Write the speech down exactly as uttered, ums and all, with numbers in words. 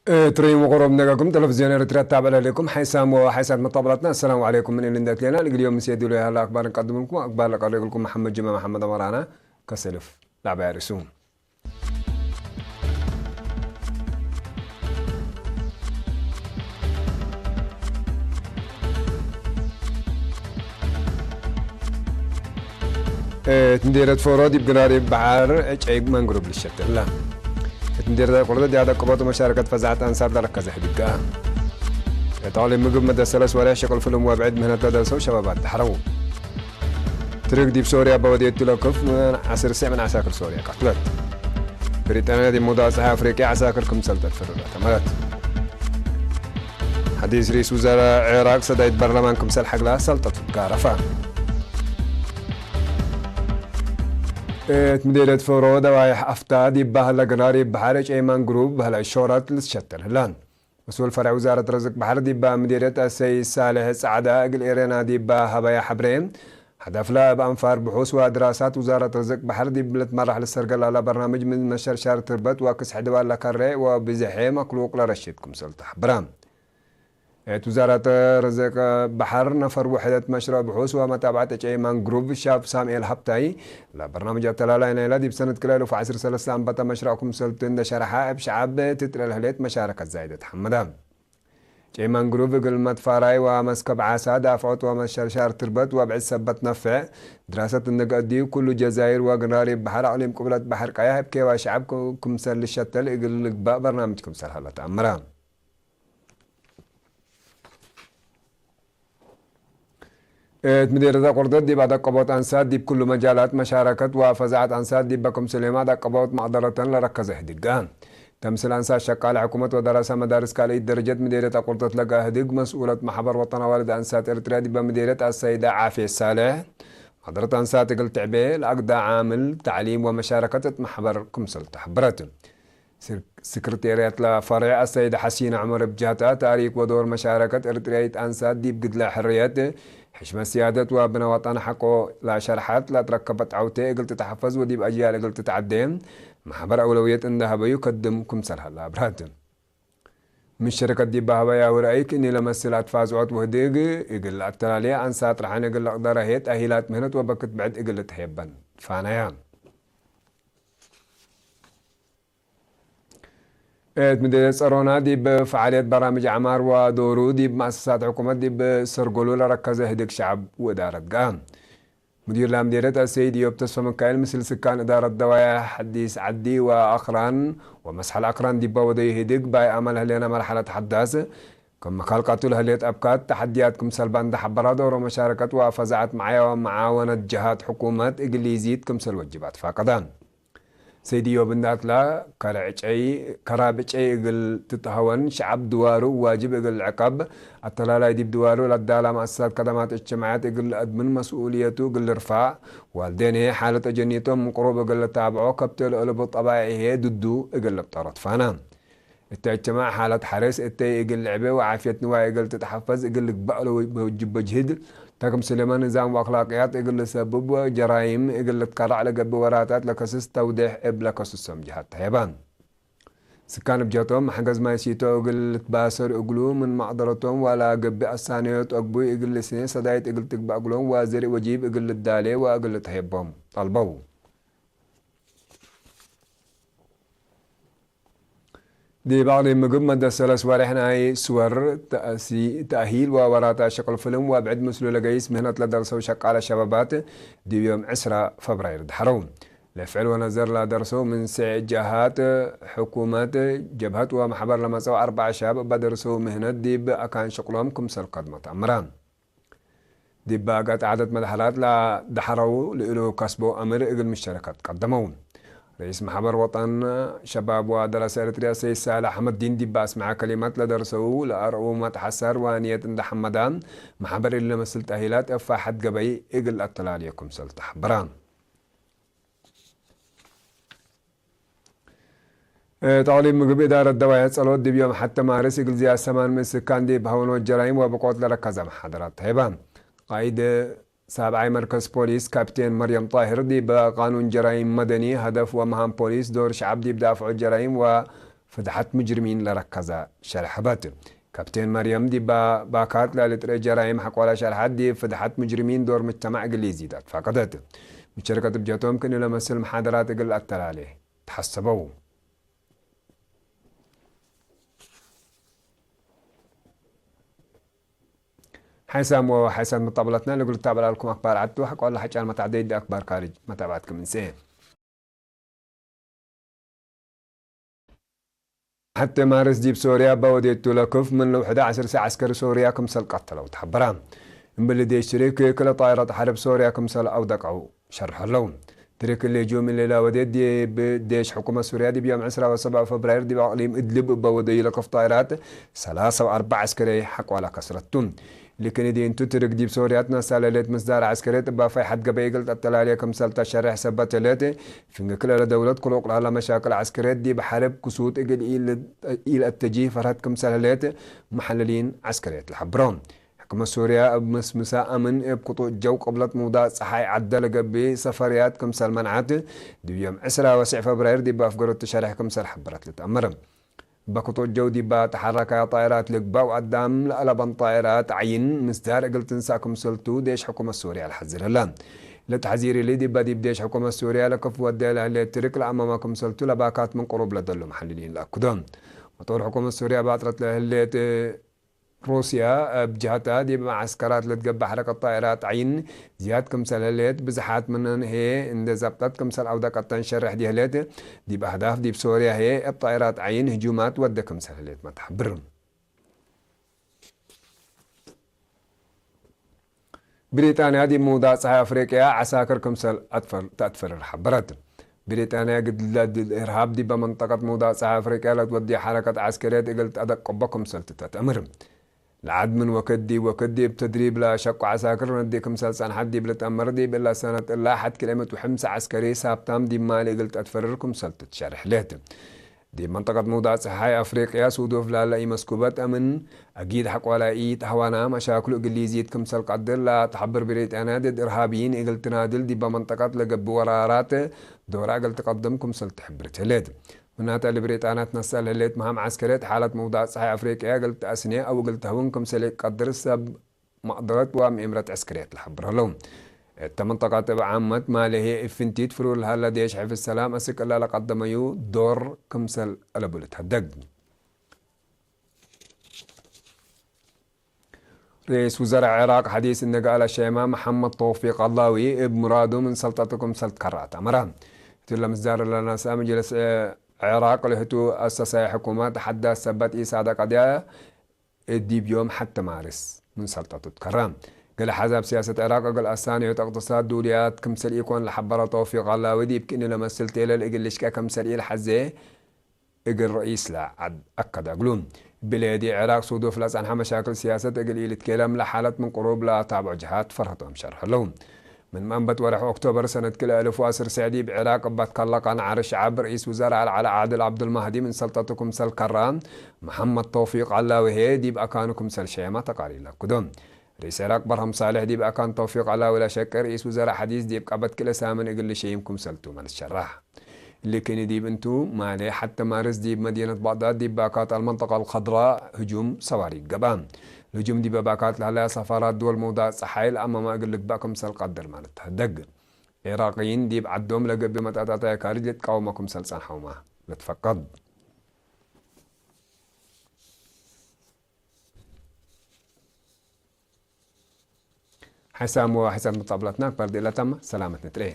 እትሪም ወቅሩብ ነገርኩም ተለፍዝዮን ኤረትርያ ትታብዕ ለህሌኩም ሓይሳም ወሓይሳት መጣብላትና፣ አሰላሙ ዐለይኩም ምን እሊ እንዴ ትሌና፣ እግል ዮም ምስኤ ዱሉይ ሀለ አክባር እንቀድምልኩም። አክባር ለቀሬግልኩም መሐመድ ጅማ መሐመድ አማራና ከሰልፍ ለዐባይ አርእሱ። እት ምዴርየት ፎሮ ዲብ ግራሪብ በሐር ዕጨይ ማንግሩብ ልሸተል። እት ምዴርየት አቁርደት ዲብ አደቀቦት ወመሻረከት ፈዛዐት አንሳት ለረከዘ ህድጋ። እት አቅሊም ምግብ መደ ሰለስ ወሬሕ ሸቅል ፍልም ወብዕድ ምህነት ለደርሰው ሸባባት ተሐረው። ትርክ ዲብ ሶርያ በወዴቱ ለክፍ ምን ዐስር ሰዕ ምን ዐሳክር ሶርያ ቀትለት። ብሪጣንያ ዲብ መውዳቅ ጸሓይ አፍሪቅያ ዐሳክር ክምሰል ተትፈረረት አመረት። ሐዲስ ርኢስ ውዘራእ ዒራቅ ሰዳይት በርለማን ክምሰል ሐግላ ሰልጠት ትጋረፈ። እት ምዴርየት ፎሮ ደባይሕ አፍታ ዲብ በህለ ግራሪብ በሐር ጨይማን ግሩብ በህለ ሾረት ልትሸተል ህላን። መስኡል ፈርዕ ውዛረት ርዝቅ በሐር ዲባ ምዴርየት አሰይድ ሳልሕ ጸዕዳ እግል ኤሬና ዲባ ሀበያ ሐብሬ፣ ሀደፍለ እብ አንፋር ብሑስ ወድራሳት ውዛረት ርዝቅ በሐር ዲብ ልትመራሕ ልሰርገል ላለ በርናምጅ ምን መሸርሻር ትርበት ወክስሕ ድባል ለከሬ ወብዝሔ መክሉቅ ለረሽድ ክምሰል ተሐብረ። እት ውዛረት ርዝቅ በሐር ነፈር ውሕደት መሽረዕ ብሑስ ወመታብዐት እጨይ ማንግሩቭ ሻብ ሳምኤል ሀብታይ፣ ለበርናምጅ አተላላይ ናይለ ዲብ ሰነት ክልኤ አልፍ ወዐስር ሰለስተ አንበተ መሽረዕ ክምሰልቱ እንደ ሸርሐ፣ እብ ሸዐብ ትትለል ህሌት መሻረከት ዛይደት ሐመደ። ጨይ ማንግሩቭ እግል መትፋራይ ወመስከብ ዓሳ፣ ዳፍዖት ወመሸርሻር ትርበት ወብዕድ ሰበት ነፍዕ፣ ድራሰት እንገ እዲብ ኩሉ ጀዛይር ወግራሪብ በሐር አቅሊም ቅብለት በሐር ቀያሕ እብ ኬዋ ሸዐብ ክምሰል ልሸተል እግል ልግባእ በርናምጅ ክምሰል ሀለ ተአምረ። እት ምዴርየት አቁርደት ዲብ አደቀቦት አንሳት ዲብ ኩሉ መጃላት መሻረከት ወፈዛዐት አንሳት ዲበ ክምሰሌመ አደቀቦት መቅደረተን ለረከዘ ህድጋ። ተምስል አንሳት ሸቃለ ሕኩመት ወደረሰ መዳርስ ካልእይት ደረጀት ምዴርየት አቁርደት ለገአ ህድግ መስኡለት መሕበር ወጠን አዋልድ አንሳት ኤረትርያ ዲበ ምዴርየት አሰይደ ዓፍየት ሳልሕ፣ መቅደረት አንሳት እግል ትዕቤ ለአግዳ ዓምል ተዕሊም ወመሻረከት እት መሕበር ክምሰል ተሐብረት። ስክ-፣ ስክርቴርያት ለፈሬዕ አሰይድ ሐሲን ዑመር እብ ጀህተ፣ ታሪክ ወዶር መሻረከት ኤረትርያይት አንሳት ዲብ ግድለ ሕርየት፣ ሕሽመት ስያደት ወብነ ወጠን ሐቆ ለሸርሐት ለትረከበት ዐውቴ እግል ትትሐፈዝ ወዲብ አጅያል እግል ትትዐዴ መሕበር አውለውየት እንዴ ሀበዩ ከድም ክምሰል ሀለ አብርሀት። ምን ሸረከት ዲብ ሀበያሁ ረአይ ክእኒ ለመስል አትፋዝዖት ወህድግ እግል ለአተላሌ አንሳት ረሐን እግል ለቅደረ ህዬ ተእሂላት ምህነት ወበክት ብዕድ እግል ልትሀየበን ፋነያ። እት ምድር ጸሮና ዲብ ፈዓልየት በራምጅ ዐማር ወዶሩ ዲብ መአሰሳት ሕኩመት ዲብ ሰርጎሉ ለረከዘ ህድግ ሸዐብ ወእዳረት ገአ። ሙዲር ለአምዴረት አሰይድ ኢዮብ ተስፈ ሚካኤል ምስል ስካን እዳረት ደዋያ ሐዲስ ዐዲ ወአክራን ወመስሐል አክራን ዲባ ወደዩ ህድግ ባይ አመል ህሌነ መርሐለት ሐዳስ ክም ካልቃቱ ለህሌት አብካት ተሐድያት ክምሰል ባንዳ ሐበራ ዶሮ መሻረከት ወፈዛዐት መዓያ ወመዓወነት ጀሃት ሕኩመት እግል ኢዚድ ክምሰል ወጅብ አትፋቀደ። ሰይድ ኢዮብ እንዳትላ፣ ከረ ዕጨይ፣ ከራብ ዕጨይ እግል ትትሀወን፣ ሸዐብ ድዋሩ ዋጅብ እግል ልዕቀብ፣ አተላላይ ዲብ ድዋሩ ለዳላ መአሰሳት ከደማት እጅትማዕያት እግል ለአድምን መስኡልየቱ እግል ልርፋዕ፣ ዋልዴን ህዬ ሓለት አጀኒቶም ምን ቅሩብ እግል ልታብዖ፣ ከብቴ ለአለቡ ጠባይዕ ህዬ ድዱ እግል ልብጠሮ ትፋነ። እተ እጅትማዕ ሓለት ሐሬስ እተይ እግል ልዕቤ ወዓፍየት ንዋይ እግል ትትሐፈዝ እግል ልግባእ ለወጅብ በጅህድ፣ ተ ክምሰልመ ንዛም ወአክላቅያት እግል ልሰብብ ወጀራይም እግል ልትከረዕ ለገብእ ወራታት ለከስስ ተውዴሕ እብ ለከስሶም ጀሃት ተሄበ። ስካን እብ ጀህቶም፣ መሕገዝ ማይ ሲቶ እግል ልትባሰር እግሉ፣ ምን መቅደረቶም ዋላ ገብእ አሳንዮት አግቡይ እግል ልስኔ ሰዳይት እግል ትግባእ እግሎም ወዘርእ ወጂብ እግል ልዳሌ ወእግል ልትሀየቦም ጠልበው። ዲብ አቅሊም ምግብ መደት ሰለስ ወሬሕ ናይ ስወር ተእሲ-፣ ተእሂል ወወራታ ሸቅል ፍልም ወብዕድ ምስሉ ለገይስ ምህነት ለደርሰው ሸቃለ ሸባባት ዲብ ዮም ዕስራ ፈብራይር ደሐረው። ለፍዕል ወነዘር ለደርሰው ምን ሴዕ ጀሃት ሕኩመት፣ ጀብሀት ወመሕበር ለመጸው አርበዕ ሸባብ እበ ደርሰው ምህነት ዲብ አካን ሸቅሎም ክምሰል ከድመት አምራ። ዲብ አጋጥ ዓደት መድሐላት ለደሐረው ልእሉ ከስቦ አምር እግል ምሸረከት ቀደመው። ረኢስ መሕበር ወጠን ሸባብ ወደረሰ ኤረትርያ ሰይድ ሳልሕ አሕመድዲን ዲብ አስመዐ ከሊመት ለደርሰው ለአርአው መትሐሰር ወንየት እንደ ሐመዳ፣ መሕበር እሊ ለመስል ተእሂላት እፋ ሐድ ገበይ እግል አተላልየ ክምሰል ተሐበረ። እት አቅሊም ምግብ እዳረት ደዋየ ጸሎት ዲብ ዮም ሐተ ማርስ እግል ዝያድ ሰማን ምእት ስካን ዲብ ሀወኖት ጀራይም ወብቆት ለረከዘ መሓደራት ተሄበ። ቃይድ ሳብዓይ መርከዝ ፖሊስ ካፕቴን መርየም ጣሂር ዲብ ቃኑን ጀራይም መደኒ፣ ሀደፍ ወመሃም ፖሊስ ዶር ሸዐብ ዲብ ዳፍዖ ጀራይም ወ ፍድሐት ሙጅሪሚን ለረከዘ ሸርሕ ሀበት። ካፕቴን መርየም ዲብ ባካት ለልትርኤ ጀራይም ሐቆለ ሸርሐት፣ ዲብ ፍድሐት ሙጅሪሚን ዶር ሙጅተማዕ እግል ኢዚድ አትፋቀደት። ሙሸረከት እብ ጀቶም ክእኒ ለመስል መሓደራት እግል አተላሌ ተሐሰበው። ሓይሳም ወሓይሳት መጣብለትና ለእግል ልታበላልኩም አክባር ዐድ ወሐቆለ ሐጫን መታዕደይ ዲ አክባር ካርጅ መታብዐትኩም እንሴ። ሐቴ ማርስ ዲብ ሶርያ እበ ወዴቱ ለክፍ ምን ለውሕደ ዐስር ሰዕ ዐስከሪ ሶርያ ክምሰል ቀተለው ተሐበረ። እምብሊ ዴሽ ትርክ ክለ ጣይራት ሐርብ ሶርያ ክምሰል አውደቀው ሸርሐለው። ትርክ እሊ ህጁም እሊ ለወዴት ዲብ ዴሽ ሕኩመት ሱርያ ዲብ ዮም ዕስራ ወሰብዕ ፈብራይር ዲብ አቅሊም እድልብ እበ ወደዩ ለክፍ ጣይራት ሰላሳ ወአርበዕ ዐስከሪ ሐቆለ ከስረቱ። ሊክን እዲንቱ ትርክ ዲብ ሶርያ ትነሳ ለህሌት ምስዳር ዐስከርየት እባ ፈይሐት ገበይ እግል ተተላልየ ክምሰል ተሸሬሕ ሰበት ህሌት፣ ፍንግ ክልኤ ለደውለት ክሉቅ ለሀለ መሻክል ዐስከርየት ዲብ ሐርብ ክሱት እግል ኢል-፣ ኢለአተጂ ፈርሀት ክምሰል ህሌት መሐልሊን ዐስከርየት ለሐብሮ። ሕክመት ሱርያ እብ ምስምሰ አምን እብ ክጡጥ ጀው ቅብለት ምውዳቅ ጸሓይ ዐደ ለገብእ ሰፈርያት ክምሰል መንዐት፣ ዲብ ዮም ዕስራ ወስዕ ፈብራይር ዲብ አፍገሮት ተሸሬሕ ክምሰል ሐበረት ልትአመር። በክጡጥ ጀው ዲባ ተሐረከያ ጣይራት ልግበእ ወአዳም ለአለበን ጣይራት ዐይን ምስዳር እግል ትንሳእ ክምሰልቱ ዴሽ ሕኩመት ሱርያ ለሐዝር ህለ። ለተሕዚር እሊ ዲባ ዲብ ዴሽ ሕኩመት ሱርያ ለክፍ ወዴ ለህሌት ትርክ ለአመመ ክምሰልቱ ለባካት ምን ቅሩብ ለደሉ መሐልሊን ለአክዶ። መጦር ሕኩመት ሱርያ ባጥረት ለህሌት ሩስያ እብ ጀሀታ ዲብ መዐስከራት ለትገብእ ሐረከት ጣይራት ዐይን ዝያድ ክምሰል ህሌት፣ ብዝሓት ምነን ህዬ እንዴ ዘብጠት ክምሰል አውደቀተን ሸርሕ ዲህሌት፣ ዲብ አህዳፍ ዲብ ሶርያ ህዬ እብ ጣይራት ዐይን ህጁማት ወደ ክምሰል ህሌት መትሐብር። ብሪጣንያ ዲብ ምውዳቅ ጸሓይ አፍሪቅያ ዐሳክር ክምሰል አትፈር-፣ ተአትፈርር ሐበረት። ብሪጣንያ ግድለ ድድ እርሃብ ዲበ መንጠቀት ምውዳቅ ጸሓይ አፍሪቅያ ለትወድየ ሐረከት ዐስከርየት እግል ተአደቅቦ ክምሰል ትተትአምር። ለዐድ ምን ወክድ ዲብ ወክድ ዲብ ተድሪብ ለሸቁ ዐሳክር ነዲ ክምሰል ጸንሐት ዲብ ልትአመር፣ ዲብ እለ ሰነት እላ ሐድ ክልኤ ምእት ወሐምሳ ዐስከሪ ሳብታም ዲብ ማሊ እግል ተአትፈርር ክምሰል ትትሸርሕ ሌት። ዲብ መንጠቀት ምውዳቅ ጸሓይ አፍሪቅያ ሱዱፍ ላለ ኢመስኩበት አምን አጊድ ሐቆለ ኢተሀዋና መሻክሉ እግል ኢዚድ ክምሰል ቀድር ለተሐብር ብሪጣንያ፣ ድድ እርሃብይን እግል ትናድል ዲበ መንጠቀት ለገብእ ወራራት ዶራ እግል ትቀድም ክምሰል ትሕብር ትህሌት። ምናተ እሊ ብሪጣንያ ትነሰእ ለህሌት መሃም ዐስከርየት ሓለት ምውዳቅ ጸሓይ አፍሪቅያ እግል ተአስኔ አው እግል ተህውን ክምሰል ኢቀድር ሰብ መቅደረት ወምኤምረት ዐስከርየት ለሐብር ህለው። እተ መንጠቀት እብ ዓመት ማሌ ህዬ እብ ፍንቲት ፍሩር ለሀለ ዴሽ ሕፍዝ ሰላም አስክ እለ ለቀደመዩ ዶር ክምሰል አለቡ ልትሀደግ። ርኢስ ውዘራእ ዕራቅ ሐዲስ እነ ገአለ ሸይማ መሐመድ ተውፊቅ አላዊ እብ ሙራዱ ምን ሰልጠቱ ክምሰል ትከረአት አመረ። እትለ ምስዳር ለነስአ መጅልስ ዕራቅ ለህቱ አሰሳይ ሕኩመት ሐዳስ ሰበት ኢሳደ ቀድያ ዲብ ዮም ሐቲ ማርስ ምን ሰልጠቱ ትከረ። ገሌ አሕዛብ ሲያሰት ዕራቅ እግል አሳንዮት እቅትሳድ ዱልያት ክምሰል ኢኮን ለሐበረ ተውፊቅ አላዊ፣ ዲብ ክእኒ ለመስል ቴለል እግል ልሽቀ ክምሰል ኢለሐዜ እግል ረኢስ ለአድ-፣ አከደ እግሉ። እብሊ ዲ ዕራቅ ሱዱፍ ለጸንሐ መሻክል ሲያሰት እግል ኢልትኬለም ለሓለት ምን ቅሩብ ለአታብዖ ጀሃት ፈርሀቶም ሸርሕ ህለው። ምን መንበት ወርሕ ኦክቶበር ሰነት ክልኤ አልፍ ወዐስር ሰዕ ዲብ ዕራቅ እብ አትከለ ቀንዐ ርሸዐብ ርኢስ ውዘራእ ለዐለ ዓድል ዐብዱልማህዲ ምን ሰልጠቱ ክምሰል ከረ፣ መሐመድ ተውፊቅ ዐላዊ ህዬ ዲብ አካኑ ክምሰል ሸየመ ተቃሪር ለአክዶ። ርኢስ ዕራቅ በርሃም ሳልሕ ዲብ አካን ተውፊቅ ዐላዊ ለሸቄ ርኢስ ውዘራእ ሐዲስ ዲብ ቀበት ክልኤ ሳምን እግል ልሸይም ክምሰልቱ መልስ ሸራሕ። ሊክኒ ዲብ እንቱ ማሌ ሐተ ማርስ ዲብ መዲነት ባግዳድ ዲብ ባካት አልመንጠቀ አልከድራ ህጁም ሰዋሪክ ገብአ። ለህጁም ዲበ ባካት ለሀለያ ሰፋራት ድወል መውዳቅ ጸሓይ ለአመመ እግል ልግበእ ክምሰል ቀድር ማለት ተህደግ። ዒራቅይን ዲብ ዐዶም ለገብእ መጣጣታያ ካርጅ ልትቃወሞ ክምሰል ጸንሐውመ ልትፈቀድ። ሐሳም ወሐሳም መጣብላትና አክባር ዴላታማ ሰላመት ንትርኤ።